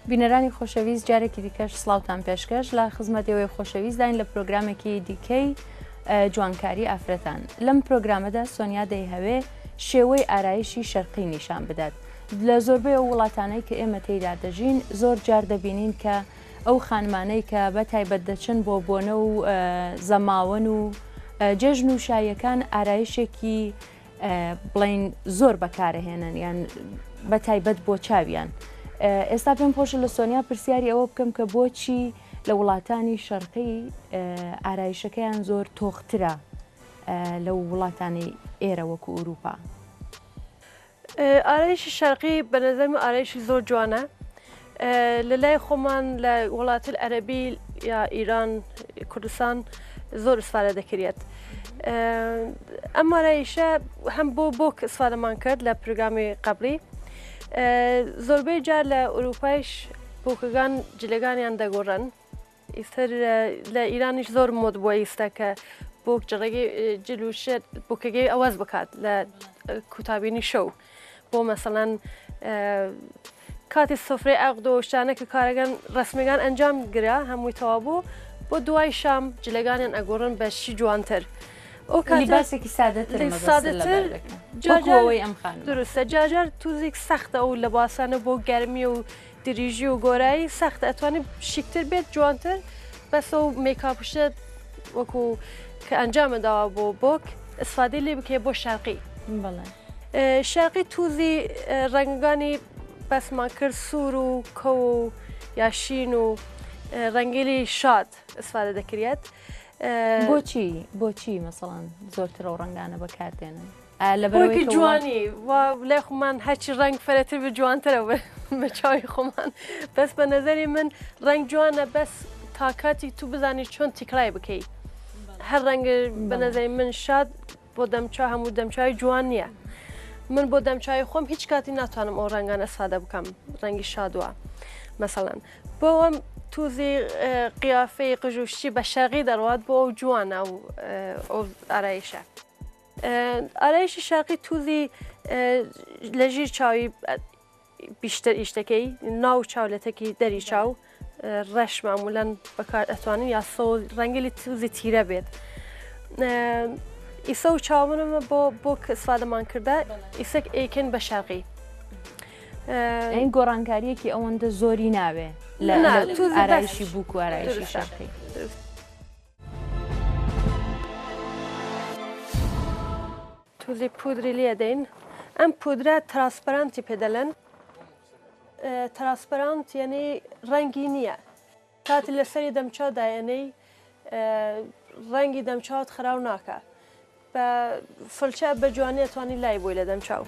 بینەرانی خۆشەویست جارێکی دیکەش سڵاوتان پێشکەش لە خزمەت ئێوەی خۆشەویستداین لە پرۆگرامێکی دیکەی جوانکاری ئافرەتان. لەم پرۆگرامەدا سۆنیا دەیهەوێ شێوەی ئارایشی شەرقی نیشان بدات. لە زۆربەی ئەو وڵاتانەی کە ئێمە تێیدا دەژین زۆر جار دەبینین کە ئەو خانمانەی کە بە تایبەت دەچن بۆ بۆنە و زەماوەن و جێژن و شاییەکان ئارایشێکی بڵین زۆر بەکارەهێنن یان بە تایبەت بۆ چاویان. ئێستا پێم خۆشە لە سۆنیا پرسیاری ئەوە بکەم کە بۆچی لە وڵاتانی شەرقی ئارایشەکەیان زۆر تۆخترە لەو وڵاتانی ئێرە وەکو ئوروپا. ئارایشی شەرقی بە نەزەر من ئارایشی زۆر جوانە لە لای خۆمان لە وڵاتل عەرەبی یا ئیران کوردستان زۆر ئیسفادە دەکرێت ئەم ئارایشە هەم بۆ بۆک ئیسفادەمان کرد لە پرۆگرامی قبلی زۆربەی جار لە ئەوروپایش بۆکەکان جلەکانیان دەگۆڕن ئیتر لە ئیرانیش زۆر مۆد بووە ئیستا کە بۆک جڕێگەی جل و شێت بۆکەگەی ئەوەز بکات لە کوتابینی شەو بۆ مەسەڵەن کاتی سفرەی عەقد و شتانە کە کارەکان ڕسمەکان ئەنجام گرا هەمووی تەوا بوو بۆ دوای شام جلەکانیان ئەگۆڕن بە شی جوانتر ئەو لباسێکی سادەتر سادەتر جاجەوەی ئەم خان دروستە جاجار توزێک سەختە ئەو لەباسانە بۆ گەرمی و دریژی و گۆرایی سەختە ئەتوانی شیکتر بێت جوانتر بەس ئەو مێکاپشە وەکو کە ئەنجامە داوە بۆ بۆک ئیسفادەی لێ بکەی بۆ شەرقی بەڵێ شەرقی توزی ڕەنگەکانی بەسمان کرد سوور و کەو و یا شین و ڕەنگیلی شاد ئیسفادە دەکرێت. بۆچی بۆچی مەسەڵەن زۆرتر ئەو ڕەنگانە بەکاردێنن؟ لەبەرئەوەی جوانی لای خۆمان هەرچی ڕەنگ فەرەتر بە جوانترە بە چاوی خۆمان بەس بە نەزەری من ڕەنگ جوانە بەس تا کاتی تو بزانی چۆن تیکرای بکەی هەر ڕەنگ بە نەزەری من شاد بۆ دەمچا هەموو دەمچوی جوان نییە من بۆ دەمچوی خۆم هیچ کاتی ناتوانم ئەو ڕەنگان ئەسفادە بکەم ڕەنگی شادوە مەسەڵەن بۆم توزی قیافەی قژوشتی بە شەڕی دەڕوات بۆ ئەو جوانە و ئەو ئارایشە. ئارایشی شەرقی توزی لە ژیر چاوی بیشتر ئیش دەکەی ناو چاو لە تەکی دەری چاو ڕەش معمولەن بەکار ئەتوانن یا سەوز ڕەنگلی توزی تیرە بێت ئیسە و چاومنمە بۆ بۆ ئیسفادەمان کردە ئیسەک ئەیکەن بە شەرقی ئەین گۆڕانکاریەکی ئەوەندە زۆری ناوێ لە ئارایشی بووک و ئارایشی شەرقی. توزی پودری لێدەین ئەم پودرە transparent ی پێ دەلێن transparent یعنی ڕەنگی نییە کاتی لەسەری دەمچاو دایەنەی ڕەنگی دەمچاوت خراو ناکە بە فلچە بە جوانی ئەتوانی لای بۆی لە دەمچاو.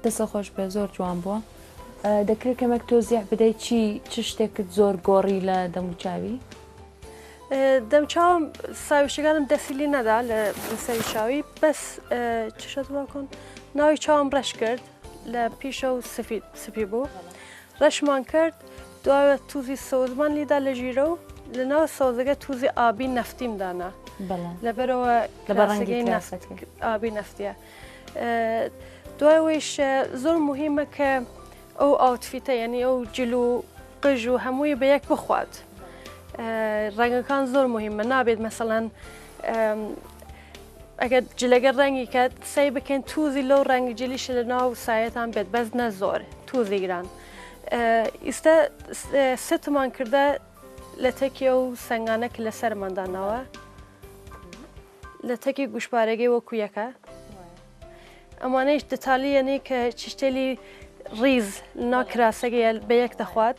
دەستت خۆش بێ زۆر جوان بووە. دەکرێت کەمێک تۆزیح بدەیت چی چ شتێکت زۆر گۆڕی لە دەموچاوی؟ دەمچاوم ساویشەکانم دەسیلی نەدا لە سەری چاوی بەس چشت واکن ناوی چاوم ڕەش کرد لە پیشە و سفید سپی بوو ڕەشمان کرد دوایە توزی سەوزمان لیدا لە ژیرە و لە ناو سەوزەکە توزی ئابی نەفتیم دانا لەبەرەوە لەبەرەنگی ئابی نەفتیە دوای ویش زۆر مهمە کە ئەو outfit ە یعنی ئەو جل و قژ و هەمووی بە یەک بخوات ڕەنگەکان زۆر مهمە نابێت مەسەڵەن ئەگەر جلەگە ڕەنگی کە سەی بکەین توزی لەو ڕەنگ جلیش لە ناو سایەتان بێت بەس نە زۆر توزی گران ئیستا ستمان کردە لە تەکی ئەو سنگانە کە لە سەرمان داناوە لە تەکی گوشپارەگەی وەکو یەکە ئەمانەیش دەتالیەنی کە چشتێلی ڕیز نا کراسەگەی بە یەک دەخوات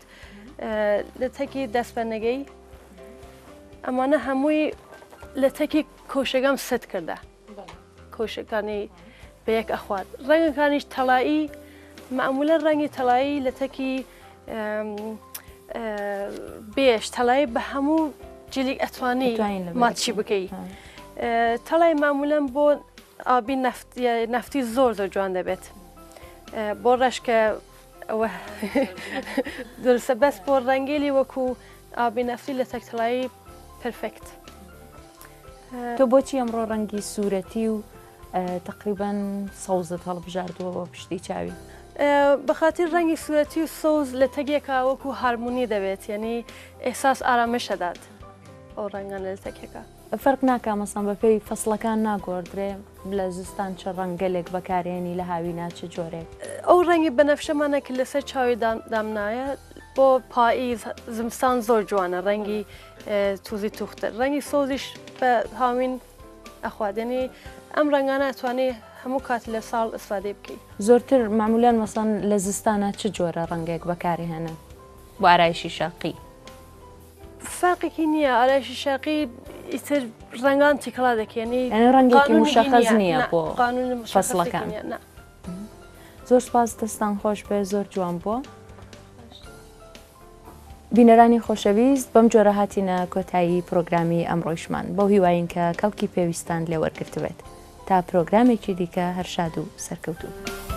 لە تەکی دەستبەنەگەی ئەمانە هەمووی لە تەکی کۆشەکەم ست کردە کۆشەکانی بە یەک ئەخوات ڕەنگەکانیش تەڵایی معمولە ڕەنگی تەڵایی لە تەکی بێش تەڵایی بە هەموو جلیک ئەتوانی ماچی بکەی تەڵای مامولەن بۆ ئابی نەفتی زۆر زۆر جوان دەبێت بۆ ڕەشکە ئەوە درسە بەس بۆ ڕەنگێلی وەکو ئابی نەفتی لە تەکتەڵایی پرفێکت. تۆ بۆچی ئەمڕۆ ڕەنگی سوورەتی و تەقریبەن سەوزت هەڵبژاردووە بۆ پشتی چاوی؟ بەخاتر ڕەنگی سوورەتی و سەوز لە تەگێکا وەکو هارمونی دەبێت یعنی ئێساس ئارامش دەدات ئەو ڕەنگانە لە تەکێکا. فەرق ناکا مەسەڵەن بەپێی فەسڵەکان ناگۆڕدرێ لە زستان چ ڕەنگگەلێک بەکارێنی لە هاوینا چ جۆرێک؟ ئەو ڕەنگی بەنەفشەمانە کە لەسەر چاوی دامنایە بۆ پاییز زمستان زۆر جوانە ڕەنگی توزی توختر ڕەنگی سەوزیش بە هاوین ئەخوات یعنی ئەم ڕەنگانە ئەتوانی هەموو کات لە ساڵ ئیسفادەی بکەی. زۆرتر مەعمولەن مەسەڵەن لە زستانا چ جۆرە ڕەنگێک بەکارهێنن بۆ ئارایشی شەرقی؟ فەرقێکی نییە ئارایشی شەرقی ئیتر ڕەنگان تیکەڵا دەکەنی یعنی ڕەنگێکی مشەخەس نییە بۆ فەسڵەکان. زۆر سپاس دەستان خۆش بێ زۆر جوان بووە. بینەرانی خۆشەویست بەم جۆرە هاتینە کۆتایی پرۆگرامی ئەمڕۆیشمان بەو هیواین کە کەڵکی پێویستان لێ وەرگرتبێت تا پرۆگرامێکی دیکە هەر شاد و سەرکەوتوو بن.